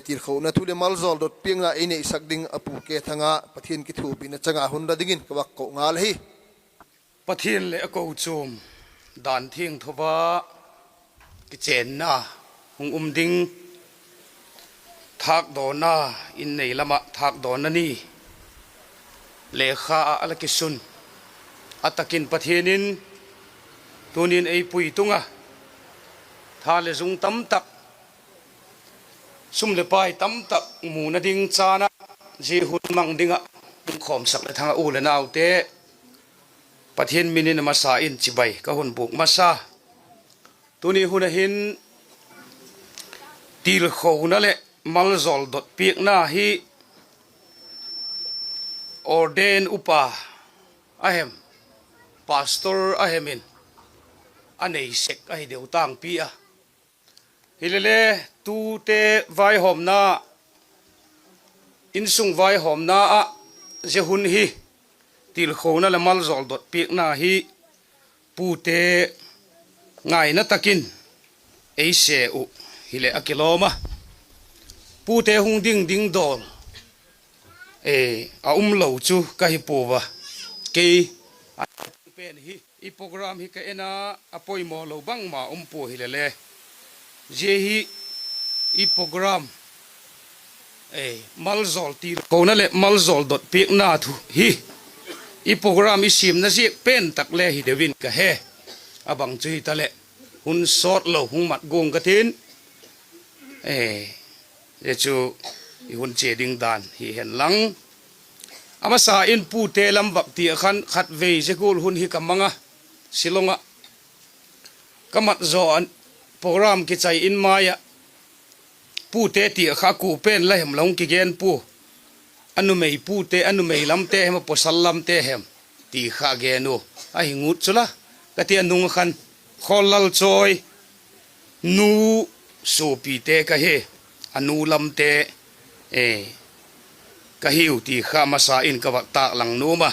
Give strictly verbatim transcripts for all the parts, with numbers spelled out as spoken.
tilkhona thu leh maljawl dot piakna ei neisak ding a pu Kethanga Pathian kithuapina chang a hun la dingin ka vak ko ngal ahi. Pathian leh a kochuam dan thiangtho a kichenna hung um ding, thâkdawna, in nei lam ah thâkdawna ni lekha ah a la kisun a tak in Pathian in tuni'n ei pui tung a, tha leh zung tamtak, sum leh pai tamtak muna ding chan ah, zia hun mang ding ah hung khawmsak leh thang a u leh naute, Pathian min in a masa in chibai ka hun bûk masa. Tuni hun ah hin tilkhona leh maljawl dot piakna hi ordain upa a hem, pastor a hem in a nei sek ahi deu tângpi a. Hilele, tute vaihawmna, insung vaihawmna ah zia hun hi, tilkhona leh maljawl dot piakna hi pute ngaina tak in ei se uh hileh a kilawm a, pute hung ding ding dawl a um lo chu ka hi puau a. Kei a pen hi, i program hi ka en a, a poimaw lo bangma um pua hilele, zia hi i program, maljawl tilkhona leh maljawl dot piakna thu hi i program i siamna ziak pen tak le hi deu in ka he. A bang chu hitaleh, hun sawt lo hung mat guang ka tin, zia chu i hun chia ding dan hi hen lang. A masa in pute lam vak ti ah khan khatvei zia gual hun hi ka mang a, Shillong ah ka mat zaw a, program kichai in mai ah pute ti ah kha kua pen la hem la hung kigen pua, a numei pute, a numei lamte hem, a pawsal lamte hem ti kha gen u, ahi ngut chu la ka ti a, nung a khan Khawl Lalchawi nu suapite ka hi, a nu lamte ka hiu ti kha masa in ka vak tâklang nuam a.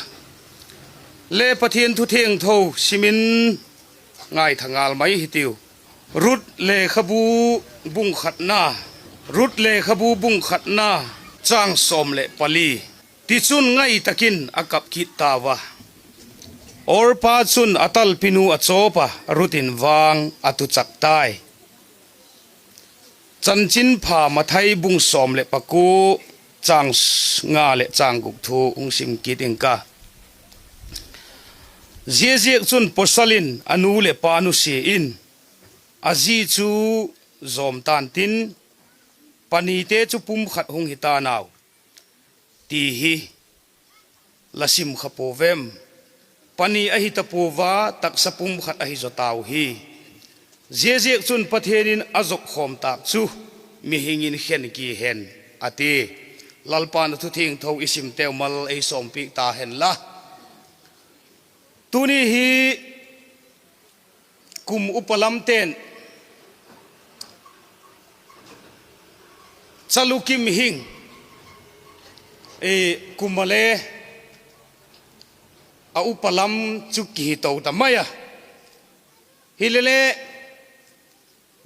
Le Pathian thu thiangtho sim in ngaitha ngal mai hitiu. Ruth lekhabu bung khatna, Ruth lekhabu bung khatna, châng sawm leh pali. Tichun ngai tak in a kap kit tau a, Orpa chun a talpinu a chawp a, Ruth in vang a tuchak tai. Chanchinpha Mathai bung sawm leh pakua, châng nga leh châng guk thu hung sim kit ing ka. Ziaziakchun pawsal in a nu leh pa nusia in, a zi chu zawm ta'n tin, panite chu pum khat hung hi ta'n au, ti hi la sim kha puau vem? Pani ahi ta puau a, taksa pum khat ahi zaw tau hi. Ziaziakchun Pathian in a zokkhawm tâk chu mihing in khen ki hen, a ti. Lalpa'n a thu thiangtho i simteu mal ei sawmpiak ta hen la. Tuni hi kum upa lamte'n chalukim hing, kum a le a upa lam chu kihi to ta mai a. Hilele,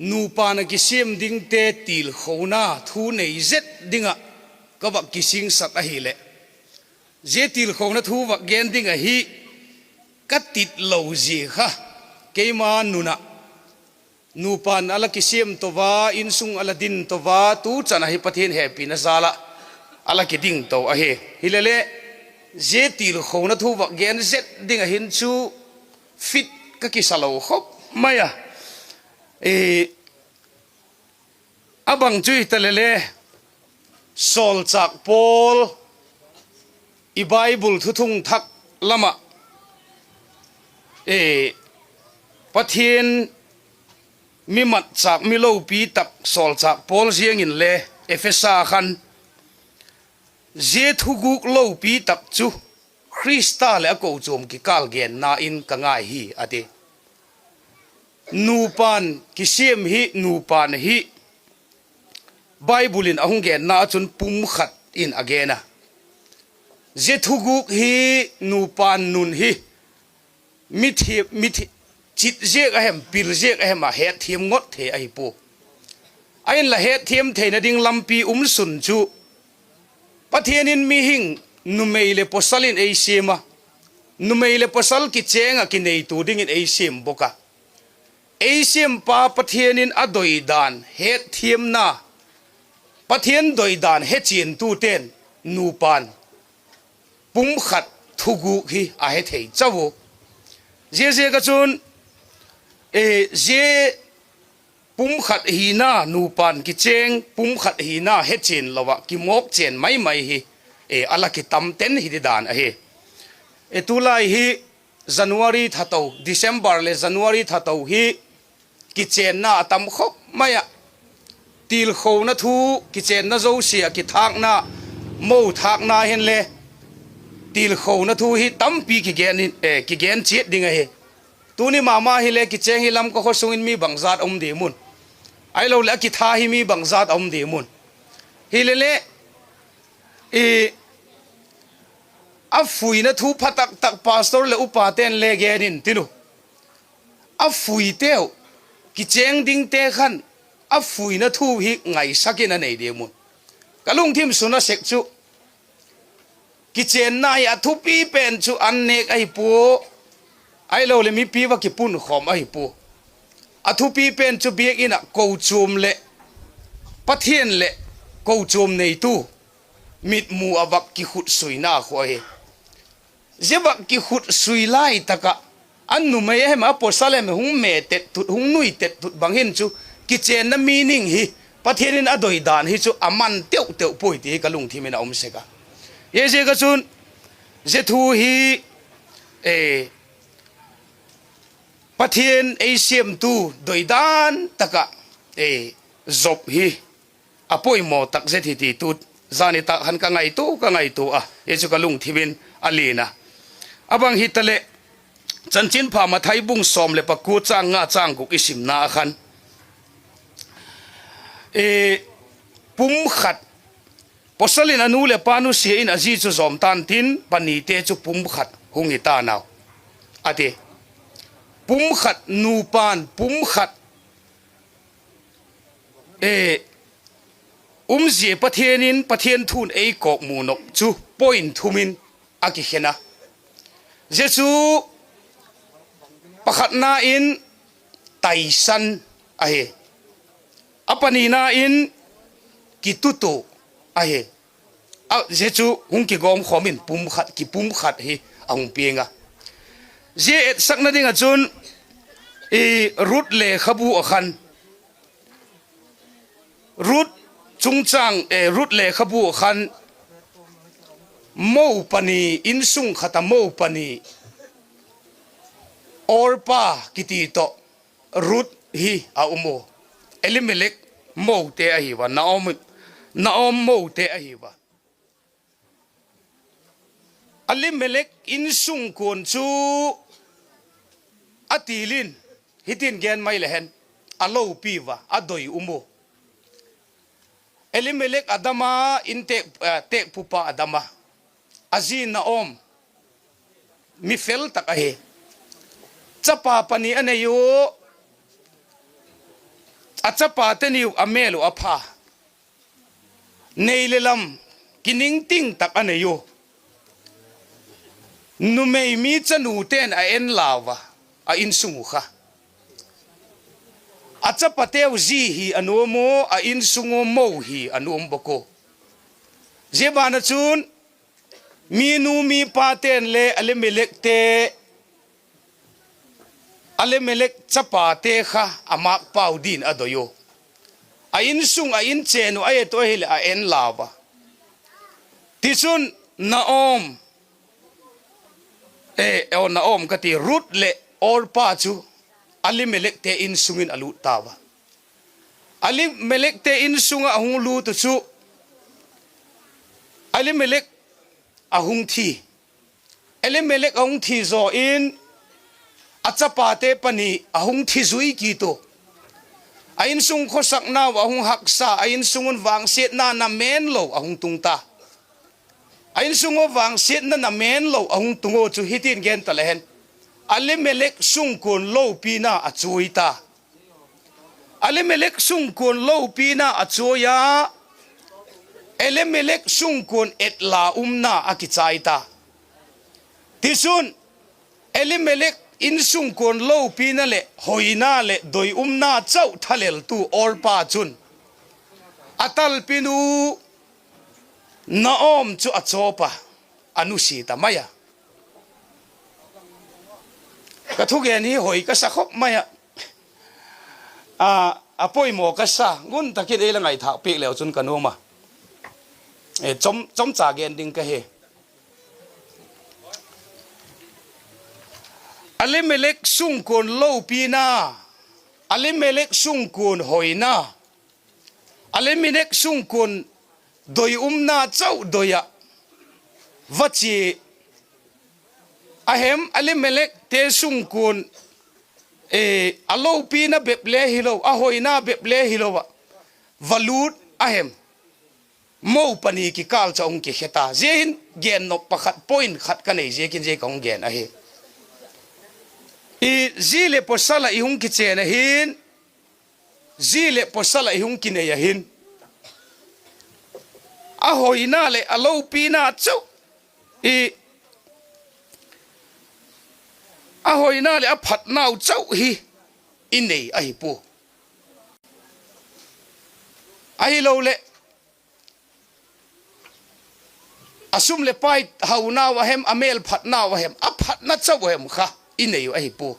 nupa'n a kisiam dingte tilkhona thu nei zet ding ah ka vak kisingsak ahileh, zia tilkhona thu vak gen ding ahi ka tit lo zia kha, keima nun ah nupa'n a la kisiam to a, insung a la din to a, tu chan ahi Pathian hepina jal ah a la kiding to ahi. Hilele, zia tilkhona thu vak gen zet ding ah hin chu fit ka kisa lo khop mai a. A bang chu hitalele, Sawlchâk Paul i Bible thuthung thak lam ah, Pathian mi matchâk, mi lopi tak Sawlchâk Paul ziang inle Ephesa khan, zia thugûk lopi tak chu Khrista leh a kochuam kikâl genna in ka ngai hi, a ti. Nupa'n kisiam hi, nupa'n hi Bible in a hung genna ah chun pum khat in a gen a. Zia thugûk hi, nupa'n nun hi, mi thi, mi thi, chit ziak a hem, pil ziak a hem ah hetthiam ngot thei ahi pua. Ahinla hetthiam theina ding lampi um sun chu Pathian in mihing numei leh pawsal in ei siam a, numei leh pawsal kichêng ah kineitu dingin ei siam bawk a. Ei siampa Pathian in a doidan hetthiamna, Pathian doidan hechiantute'n nupa'n pumkhat thugûk hi a hethei chau u. Ziaziak ah chun, zia pumkhat hina, nupa'n kichêng pumkhat hina hechian lo ah kimawk chên mai mai hi a la kitam ten hi ti dan ahi. Tulai hi January thato, December leh January thato hi kichênna a tam khop mai ah, tilkhona thu, kichênna zosia ah kithâkna, mo thâkna hinle tilkhona thu hi tampi kigen chiat ding ahi. Tuni ma ma hile kichêng hi Lamka khaw sung in mi bangzat a um diam un, ahiloleh a kitha hi mi bangzat a um diam un? Hileleh, a fuina thu pha tak tak pastor leh upate'n le gen intin u, a fuiteu, kichêng dingte khan a fuina thu hi ngaisak in a nei diam un? Ka lungthim sung a sek chu kichênna hi a thupi pen chu an nêk ahi pua, ahiloleh mipi va kipunkhawm ahi pua. A thupi pen chu biak in ah kochuam leh, Pathian leh kochuam neitu mitmu ah vak kikhutsuina khu ahi. Zia vak kikhutsui lai tak ah, a numei a hem a pawsal a hem hung me tet tut, hung nui tet tut bang hin chu kichênna meaning hi, Pathian in a doidan hi chu a man teu teu puai ti hi ka lungthim in a um sek a. Ziaziak ah chun zia thu hi Pathian ei siamtu doidan tak ah zop hi a poimaw tak zet hi ti tu zani tak khan ka ngaitua, ka ngaitua a, hi chu ka lungthim in a lian a. A bang hitaleh, Chanchinpha Mathai bung sawm leh pakua châng nga châng guk i simna a khan, pumkhat, pawsal in a nu leh pa nusia in a zi chu zawm ta'n tin, panite chu pumkhat hung hi ta'n au, a ti. Pumkhat, nupa'n pumkhat umzia Pathian in, Pathian thu'n ei kawkmu nop chu point thum in a kikhen a. Zia chu pakhatna in taisan ahi. A panina in kitutua ahi. Zia chu hung kigawmkhawm in pumkhat, kipumkhat hi a hung piang a. Zia etsakna ding ah chun Ruth lekhabu ah khan, Ruth chungchâng, Ruth lekhabu ah khan mo pani, insung khat ah mo pani, Orpa kiti tawh Ruth hi a um u. Elimelek mote ahi ua, Naomi, Naomi mote ahi ua. Elimelek insungkuan chu a til in, hitin gen mai le hen, a lopi ua, a doi um u. Elimelek a dam a, in têk, têkpupa a dam a, a zi Naomi mi fel tak ahi. Chapa pani a nei u, a chapate ni uh a mêl uh a pha, nei le lam kiningting tak a nei u. Numei mi chanute'n a en lau a, a insung uh kha. A chapateu zi hi a nuam u, a insung u mo hi a nuam bawk u. Zia ban ah chun mi nu mi pate'n le Elimelekte, Elimelek chapate kha a mâkpau din a doi u. A insung, a inchen uh a et u ahileh a en lau a. Tichun Naomi, e, Naomi ka ti, Ruth leh Orpa chu Elimelekte insung in a lût tau a. Elimelekte insung ah a hung lût u chu Elimelek a hung thi. Elimelek a hung thi zaw in, a chapate pani a hung thi zui kit u. A insung khawsaknau a hung haksa, a insung un vangsiatna namênlo a hung tung ta. A insung u vangsiatna namênlo a hung tung u chu hitin gen ta le hen, Elimelek sungkuan lopina a chuai ta. Elimelek sungkuan lopina a chawi a, Elimelek sungkuan etla umna a kichai ta. Tichun, Elimelek insungkuan lopina leh hoina leh doi umna chau thaleltu Orpa chun a talpinu Naomi chu a chawp a, a nusia ta mai a. Ka thugen hi hoi ka sa khop mai a. A, a poimaw ka sa, ngun tak in ei la ngaithâk piak leu chun ka nuam a. E, chom, chomcha gen ding ka hi. Elimelek sungkuan lopina, Elimelek sungkuan hoina, Elimelek sungkuan doi umna chau doi ah va chia a hem, Elimelekte sungkuan, e, a lopina bep le hilo, a hoina bep le hilo ah va lût a hem, mo pani kikâl chu a hung kikhe ta. Zia hin gennop pakhat, point khat ka nei ziakin zia ka hung gen ahi. I, zi leh pawsal ah i hung kichen ahin, zi leh pawsal ah i hung kinei ahin, a hoina leh a lopina chau, i, a hoina leh a phatnau chau hi i nei ahi pua. Ahiloleh, a sum leh pai haunau a hem, a mêl phatnau a hem, a phatna chau a hem kha i nei uh ahi pua.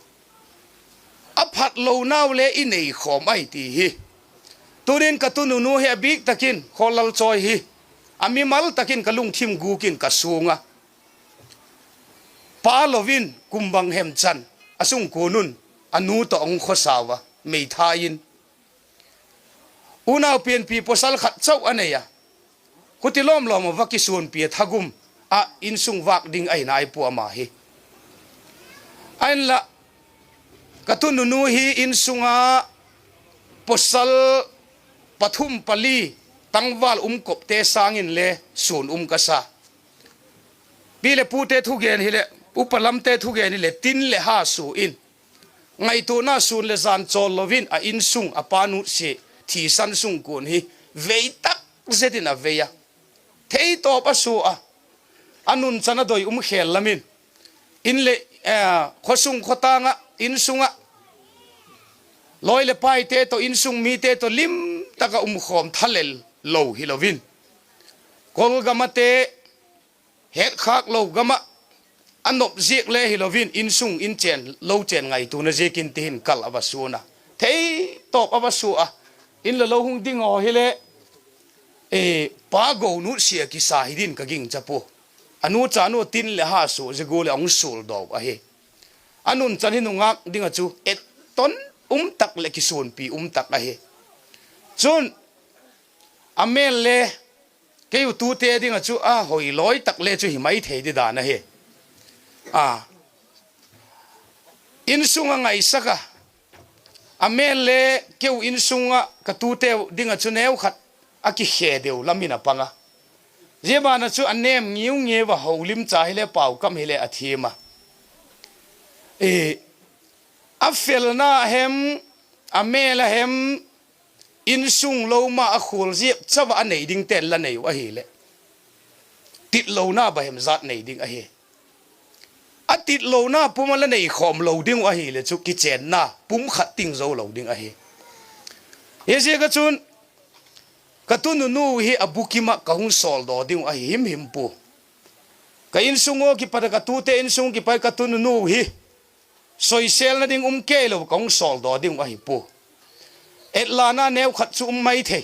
A phatlonau le i nei khawm ahi ti hi. Tunin ka tununu hi a bîk tak in, Khawllal Chawi hi, a mimal tak in ka lungthim gûk in ka suang a. Pa lo in kum bang hem chan a sungkuan un a nu tawh a hung khawsau a, meithai in. Unau pianpi pawsal khat chau a nei a, huti lawm lawm ah va kisuanpi a, thagum ah insung vâk ding ahi nai pua ama hi. Ahinla, ka tununu hi insung ah pawsal pathum pali, tangval um kopte sâng inle suan um ka sa. Pi leh pute thugen hileh, upa lamte thugen hileh, tin leh ha sua in, ngaituana sûn leh jan chawl lo in a insung, a pa nutsia thisan sungkuan hi vei tak zet in a vei a, theitawp a sua a, a nunchan a doi um khêl lam in, in leh, eh, khawsung khawtâng ah, insung ah, lawi leh paite tawh, insung mite tawh lim tak ah um khawm thalel lo hilo in, kol gam ate, hetkhâk lo gam ah, a nop ziak le hilo in, insung in chên lo chên ngaituana ziakin ti hin kal a va suan a, theitawp a va sua a, in leh lo hung ding haw hileh, e, pa go nutsia kisa hi din ka gingcha pua. A nu cha nu tin leh ha sua zia gual leh a hung sual daw ahi. A nunchan hi nungâk ding ah chu etton um tak leh kisuanpi um tak ahi. Chun, a mêl le, kei u tute ding ah chu a hoi lawi tak le chu hi mai thei di dan ahi. A, insung a ngaisak a, a mêl le keu insung ah ka tute ding ah chu neukhat a kikhe deu lam in a pang a. Zia ban ah chu a nêm ngiu ngiu a, holimcha hile paukam hile a thiam a. A felna hem, a mêl a hem, insung lo ma a khual ziak chau ah a nei dingte'n la nei uh ahileh, titlona ba hem jat nei ding ahi. A titlona pum ah la nei khawm lo ding uh ahileh chu kichenna pum khat ting zo lo ding ahi. Hiziak ah chun ka tununu hi a bukim ah ka hung sawldaw ding uh ahi himhim pua. Ka insung ua kipat ah, ka tute insung kipat ah ka tununu hi soisêlna ding um kei lo ka hung sawldaw ding uh ahi pua. Etlana neukhat chu um mai thei.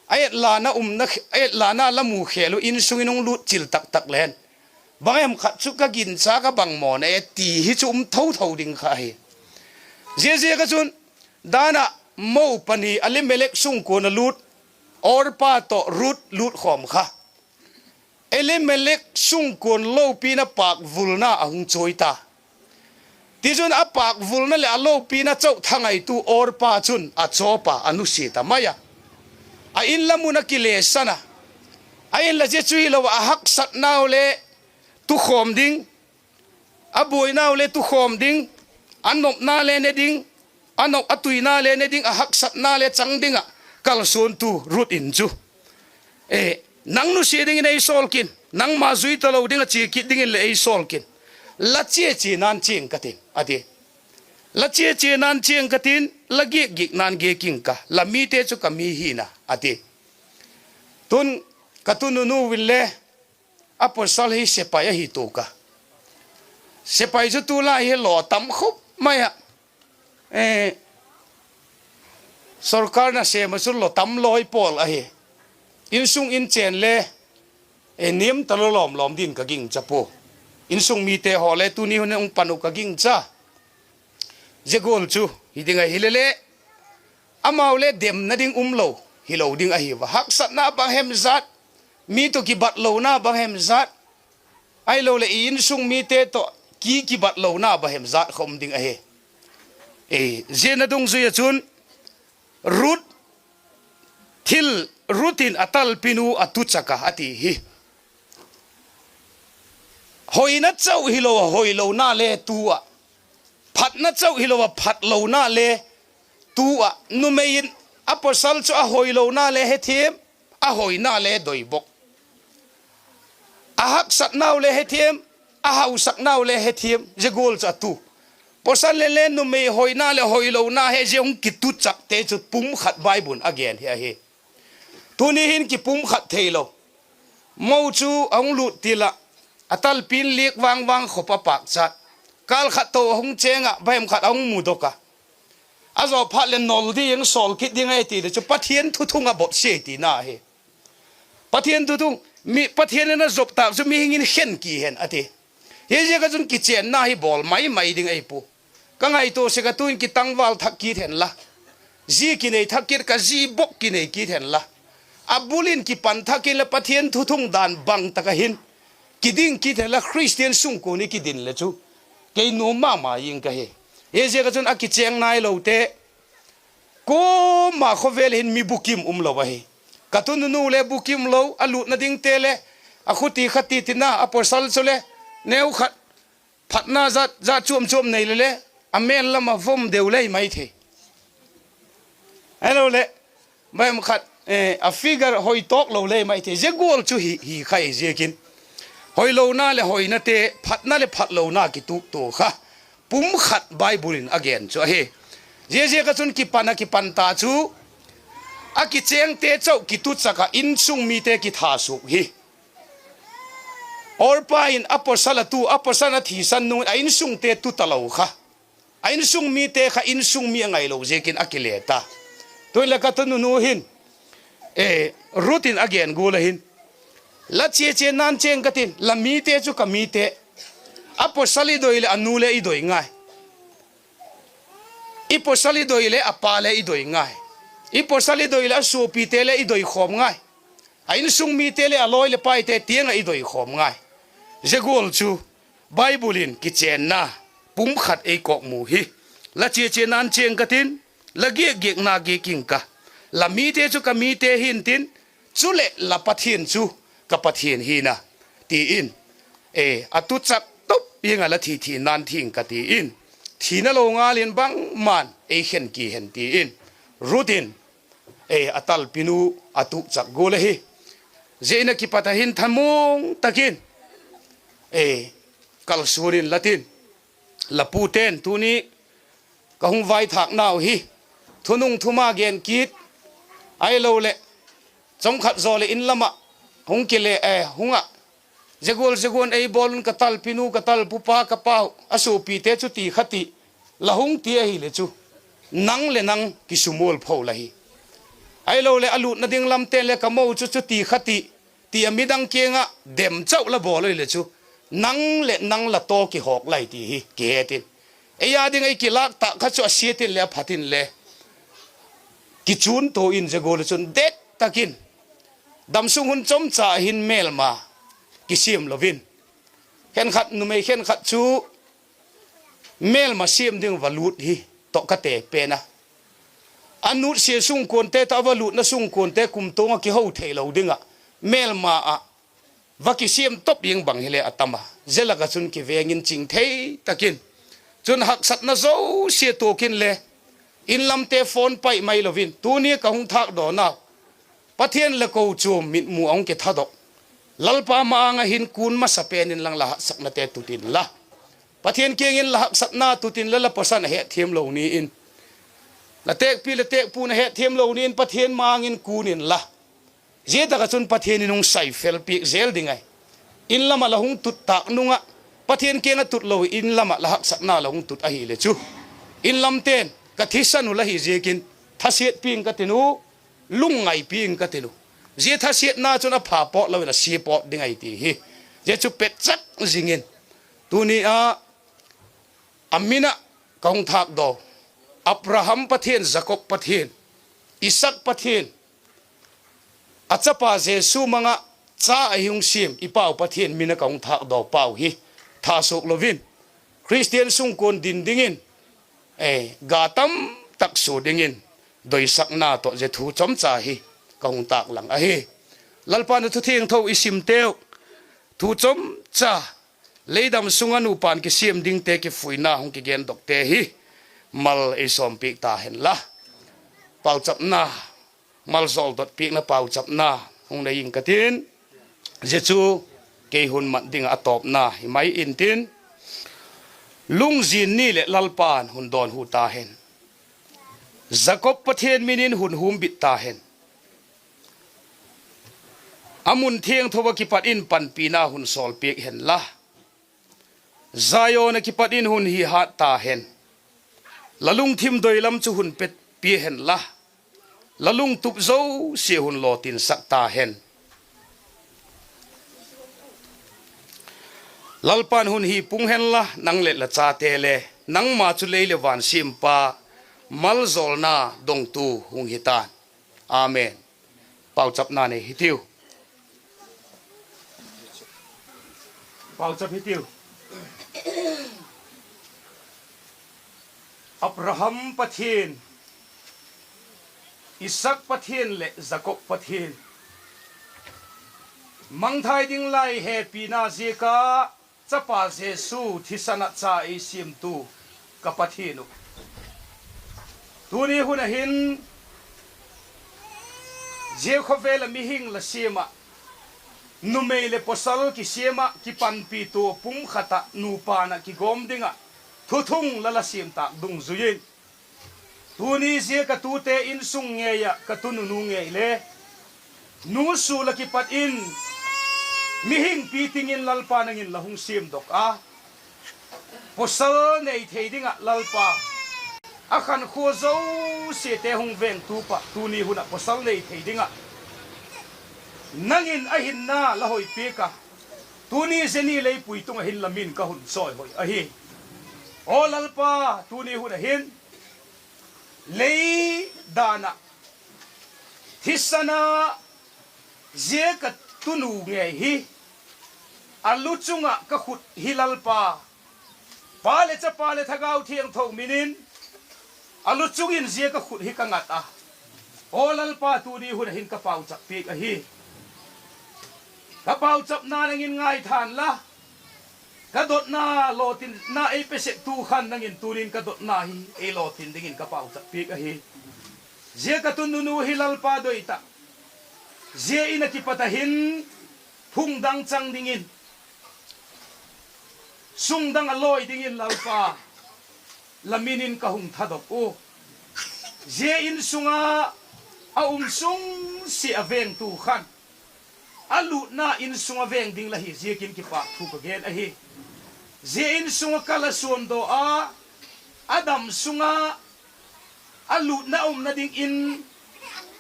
A etlana umna, etlana la mu khêl uh insung in hung lût chil tak tak len, bang hem khat chu ka ginchâk a, bang mawna e ti hi chu um tho tho ding kha ahi. Ziaziak ah chun, dan ah, mo pani Elimelek sungkuan a lût, Orpa tawh Ruth lût khawm kha, Elimelek sungkuan lopina pâkvulna a hung chawi ta. Tichun, a pâkvulna leh a lopina chau tha ngaitu Orpa chun a chawp a, a nusia ta mai a. A inlam un a kilesan a. Ahinla zia chu hilo ah, a haksatnau le tukhawm ding, a buainau le tukhawm ding, a nopna le ne ding, a nop a tuina le ne ding, a haksatna le chang ding ah kalsuantu Ruth in chu, E, nang nusia dingin ei sawl kin, nangma zui talo ding ah chia kit dingin leh ei sawl kin. La chia chiana'n chiang ka tin, a ti. La chia chiana'n chiang ka tin, la giak giakna'n giak ing ka, la mite chu ka mi hi'n a, a ti. Tun, ka tununu in le, a pawsal hi sepai ahi tuak a. Sepai chu tulai hi law tam khop mai ah. E, sorkar nasêm ah chun law tam lawi pawl ahi. Insung in chên le, e, niam talo lawm lawm din ka gingcha pua. Insung mite haw le tuni hun hung pan uh ka gingcha. Zia gual chu hi ding ahi le le, amau le demna ding um lo, hilo ding ahi va. Haksatna bang hem zat, mi tawh kibatlona bang hem zat, ahiloleh i insung mite tawh ki kibatlona bang hem zat kha um ding ahi. E, zia na dungzui ah chun, Ruth, thil, Ruth in a talpinu a tuchak a, a ti hi. Hoina chau hilo a hoilona le tu ah, phatna chau hilo a phatlona le tu ah, numei in a pawsal chu a hoilona le hethiam, a hoina le doi bok. A haksatnau le hethiam, a hausaknau le hethiam, zia gual chu a tu. Pawsal le le numei hoina leh hoilona he zia hung kituchakte chu pumkhat Bible in a gen hi ahi. Tuni hin kipumkhat theilo. Mo chu a hung lût til ah, a talpi'n liak vang vang khop a pâkchat. Kâl khat to a hung chêng ah, bang hem khat a hung mudok a. A zaw phat leh nol ding, sawl kit ding ahi ti leh chu Pathian thuthung a botsia tina ahi. Pathian thuthung, mi, Pathian in a zop tâk chu mihing in khen ki hen a ti. Hiziak ah chun kichênna hi bawl mai mai ding ahi pua. Ka ngaitua sek ah tu'n kitangval thak kit hen la, zi kinei thak kit, ka zi bok kinei kit hen la, a bul in kipan thak in leh Pathian thuthung dan bang tak ah hin kiding kit hen la, Khristian sungkuan i kidin leh chu kei nuam ma ma ing ka hi. Hiziak ah chun a kichêng nailote, kuama khawvel hin mi bukim um lo ahi. Ka tununu le bukim lo, a lûtna dingte le, a khuti khati tina, a pawsal chu le, neukhat phatna zat zat chuam chuam nei le le, a mêl lam ah vom deu lei mai thei. Ahiloleh, bang hem khat, e, a figure hoi tawk lo lei mai thei. Zia gual chu hi, hi kha i ziakin, hoilona leh hoinate, phatna leh phatlona kituktua kha pumkhat Bible in a gen chu ahi. Ziaziak ah chun kipan ah kipan ta chu, a kichêngte chau kituchak ah insung mite kithasuk hi. Orpa in a pawsal a tu, a pawsal a thisan nung in a insungte tu talo kha, a insung mite kha insung mi a ngailo ziakin a kile ta. Tu'hin leh ka tununu hin, e, Ruth in a gen gual ah hin, la chia chiana'n chiang ka tin, la mite chu ka mite. A pawsal i doi leh a nu le i doi ngai. I pawsal i doi leh a pa le i doi ngai. I pawsal i doi leh a suapite le i doi khawm ngai. A insung mite leh a lawi leh paite tiang ah i doi khawm ngai. Zia gual chu Bible in kichênna pumkhat ei kawkmu hi. La chia chiana'n chiang ka tin, la giak giakna giak ing ka, la mite chu ka mite hi'ntin, chuleh la Pathian chu ka Pathian hi'n a, ti in, e, a tuchak top ing ah la thi thina'n thi ing ka ti in, thina lo ngal in bangma'n ei khen ki hen ti in, Ruth in, e, a talpinu a tuchak gual ahi. Zia in a kipat ah hin thamuang tak in, e, kalsuan inla tin, la pute'n tuni ka hung vaithâknau hi thunung thuma gen kit, ahiloleh chomkhat zaw leh in lam ah hung kile, e, hung ah, zia gual zia gual ei bawl un, ka talpinu, ka talpupa, ka pau, a suapite chu ti kha ti, la hung ti ahileh chu, nang leh nang kisuamual pho la hi. Ahiloleh a lûtna ding lamte'n le ka mo chu chu ti kha ti, ti a midang kiang ah dem chau la bawl ahileh chu, nang leh nang la taw kihawk lai ti hi kihet in, ei â ding ei kilâk tâk kha chu a siat inle a phat inle, kichuntua in zia gual ah chun det tak in, damsung hun chomcha hin mêlma kisiam lo in, khenkhat, numei khenkhat chu mêlma siam ding va lût hi tawh ka te pen a, a nutsia sungkuante tawh a va lûtna sungkuante kumtuang ah kiho theilo ding ah mêlma ah va kisiam top ing bang hile a tam a, zia lak ah chun kiveng in ching thei tak in, chun haksatna zosia tuak inle, In lamte phone pai mai lo in tuni ka hung thâkdawnau, Pathian le kochuam mitmu a hung kithadok, Lalpa ma-âng ah hin kun masa pen inlang la haksatnate tut inla, Pathian kiang in la haksatna tut inla, la pawsan a hetthiamlo ni in, la têkpi leh têkpu'n a hetthiamlo ni in Pathian ma-âng in kun inla, zia tak ah chun Pathian in hung sai fel piak zel ding ahi. In lam ah la hung tut tâk nung ah, Pathian kiang ah tut lo in lam ah la haksatna la hung tut ahile chu, in lamte'n ka thisan uh la hi ziakin thasiat pia'ng ka tin uh, lungngai pia'ng ka tin uh. Zia thasiatna chun a pha pawt lo in a sia pawt ding ahi ti hi. Zia chu petchak zing in, tuni a a min ah ka hung thâkdaw, Abraham Pathian, Jakob Pathian, Isaak Pathian, a chapa Jesu mang ah cha ahi hung siam i Pau Pathian min ah ka hung thâkdaw pau hi, thasuak lo in Khristian sungkuan din dingin ga tam tak sua dingin doisakna tawh zia thu chomcha hi ka hung tâklang ahi. Lalpa'n a thu thiangtho i simteu, thu chomcha leidam sung ah nupa'n kisiam dingte kifuina hung kigendokte hi mal ei sawmpiak ta hen la. Pauchapna, malzawl dot piakna pauchapna hung nei ing ka tin, zia chu kei hun mat ding ah a tawpna hi mai intin, lungzin ni leh Lalpa'n hun dawnhu ta hen. Jakob Pathian min in hun humbit ta hen. A mun thiangtho ah kipat in panpina hun sawlpiak hen la. Zion ah kipat in hun hi hât ta hen. La lungthim doi lam chu hun pe pia hen la, la lungtup zosia hun lawtinsak ta hen. Lalpa'n hun hi pung hen la, nang leh la chate le, nangma chu lei leh van siampa, malzawlna dongtu hung hi ta'n. Amen. Pauchapna nei hitiu. Pauchap hitiu. Abraham Pathian, Isaak Pathian leh Jakob Pathian, mangthai ding lai hepina ziak a chapa Jesu thisan ah cha ei siamtu ka Pathian uh, tuni hun ah hin zia khawvel ah mihing la siam ah, numei leh pawsal kisiam ah kipanpitua pum khat ah nupa'n ah kigawm ding ah thuthung la la siam tâk dungzui in, tuni zia ka tute insung ngei ah ka tununu ngei le nu sul ah kipat in mihing piting in Lalpa nang in la hung siamdok a, pawsal nei thei ding ah Lalpa, a khankhua zosiate hung vengtu pa tuni hun ah pawsal nei thei ding ah nang in a hinna la hoi piak a, tuni zia ni lei pui tung ah hin la min ka hun chawihoi ahi. Aw Lalpa, tuni hun ah hin lei dan ah thisan a zia ka tunu ngei hi a lu chung ah ka khut hi Lalpa, Pa leh Chapa leh Thagau Thiangtho min in a lu chung in zia ka khut hi ka ngat a, aw Lalpa, tuni hun ah hin ka pauchap piak ahi. Ka pauchapna nang in ngaithan la, ka dotna lawtinna ei pe sek tu khan nang in tuni in ka dotna hi ei lawtin dingin ka pauchap piak ahi. Zia ka tununu hi Lalpa doi tak, zia in ah kipat ah hin phung dang chang dingin, sung dang a lawi dingin Lalpa, la min in ka hung thadok u. Zia insung a a um sung sia a vengtu khan a lutna insung a veng ding la hi ziakin kipâk thu ka gen ahi. Zia insung ah ka la suandaw a, a dam sung a a lutna umna dingin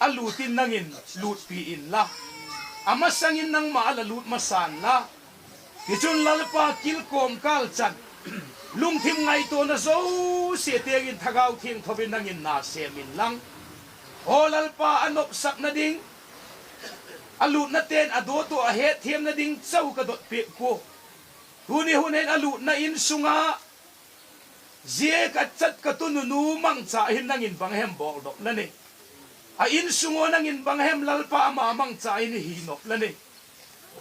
a lut in nang in lutpi inla, a masang in nangma a la lut masa'n la, tichun Lalpa, kilkawm kâl chan lungthim ngaituana zosia tiang in Thagau Thiangtho in nang in na sêm inlang, aw Lalpa, a nopsakna ding, a lutnate'n a dawt uh a hetthiamna ding chau ka dot piak ua. Tuni hun hin a lutna insung a zia ka chat ka tununu mangcha hin nang in bang hem bawldok la nei, a insung ua nang in bang hem Lalpa ama mangcha hin hi nop la nei.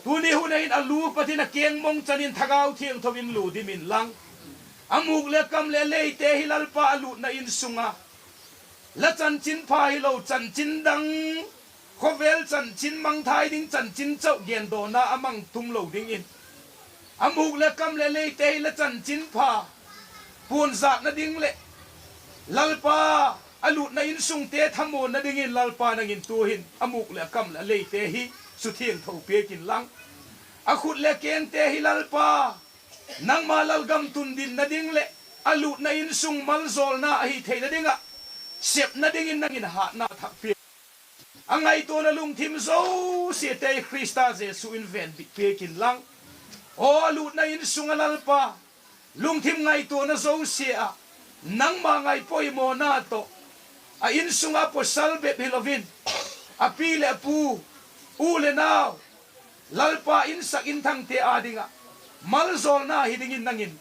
Tuni hun ah hin a lu pat in a keng mong chan in Thagau Thiangtho in lu dim inlang, a mûk leh kam leh leite hi Lalpa a lutna insung a La chanchinpha hilo chanchin dang, khawvel chanchin mangthai ding chanchin chau gendawna a mang tum lo dingin, a mûk leh kam leh leite hi la chanchinpha puanzâkna ding leh Lalpa, a lûtna insungte thamuanna dingin Lalpa nang in tu'hin a mûk leh a kam leh a leite hi suthiangtho piak inlang, a khut leh kengte hi Lalpa, nangma lalgam tundinna ding leh a lûtna insung maljawlna ahi theina ding ah sepna dingin nang in hâtna thak piak. A ngaituana lungthim zosiate Khrista Jesu in venbit piak inlang, aw a lûtna insung ah Lalpa, lungthim ngaituana zosia ah nangma ngaipoimawna tawh, a insung ah pawsal bep hilo in, a pi leh a pu, u leh nau, Lalpa, insak inthangte â ding ah maljawlna hi dingin nang in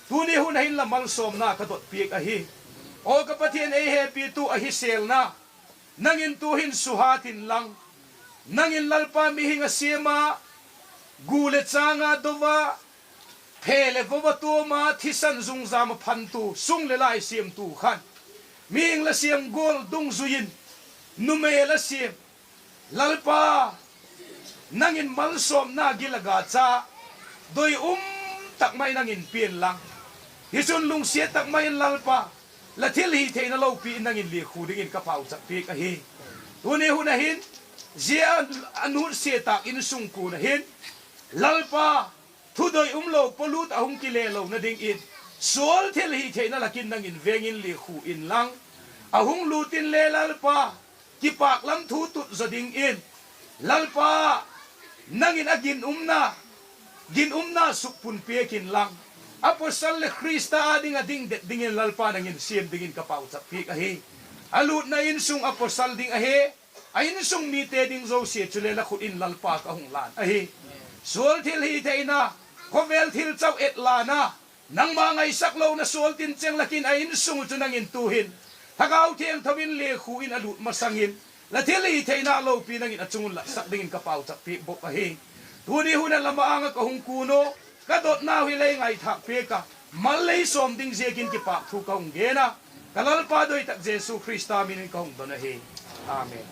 tuni hun ah hin la malsawmna ka dot piak ahi. Aw ka Pathian, ei hepitu ahi sêlna, nang in tu'hin suhat inlang, nang in Lalpa mihing a siam a, gu leh châng a do a, phe leh vo a tuam a, thisan zungzâm ah phantu, sung leh lai siamtu khan, mihing la siam gual dungzui in numei la siam, Lalpa, nang in malsawmna gil a ga cha, doi um tak mai nang in pia inlang, hichun lungsiat tak mai in Lalpa, la thilhitheina lopi in nang in lekhu dingin ka pauchap piak ahi. Tuni hun ah hin, zia a nutsia tâk insung kuan ah hin, Lalpa, thudoi umlo polut a hung kile lona dingin, sual thilhitheina lak in nang in veng in lekhu inlang, a hung lût in le Lalpa, kipâk lam thu tut zaw dingin, Lalpa, nang in a ginumna, ginumna sukpun piak inlang, a pawsal leh Khrista â ding ah ding det dingin Lalpa nang in siam dingin ka pauchap piak ahi. A lûtna insung a pawsal ding ahi, a insung mite ding zosia chule la khut in Lalpa ka hung lan ahi. Sual thilhitheina, khawvel thil chau et lana, nangma ngaisak lona sual tin cheng lak in a insung uh chu nang in tu'hin Thagau Thiangtho in lekhu in a lût masang in, la thilhitheina lopi nang in a chung un latsak dingin ka pauchap piak bawk ahi. Tuni hun ah la ma-âng ah ka hung kun u, ka dotnau hi lei ngaithâk piak a, mal lei sawm ding ziakin kipâk thu ka hung gen a, ka Lalpa doi tak Jesu Khrista min in ka hung don ahi. Amen.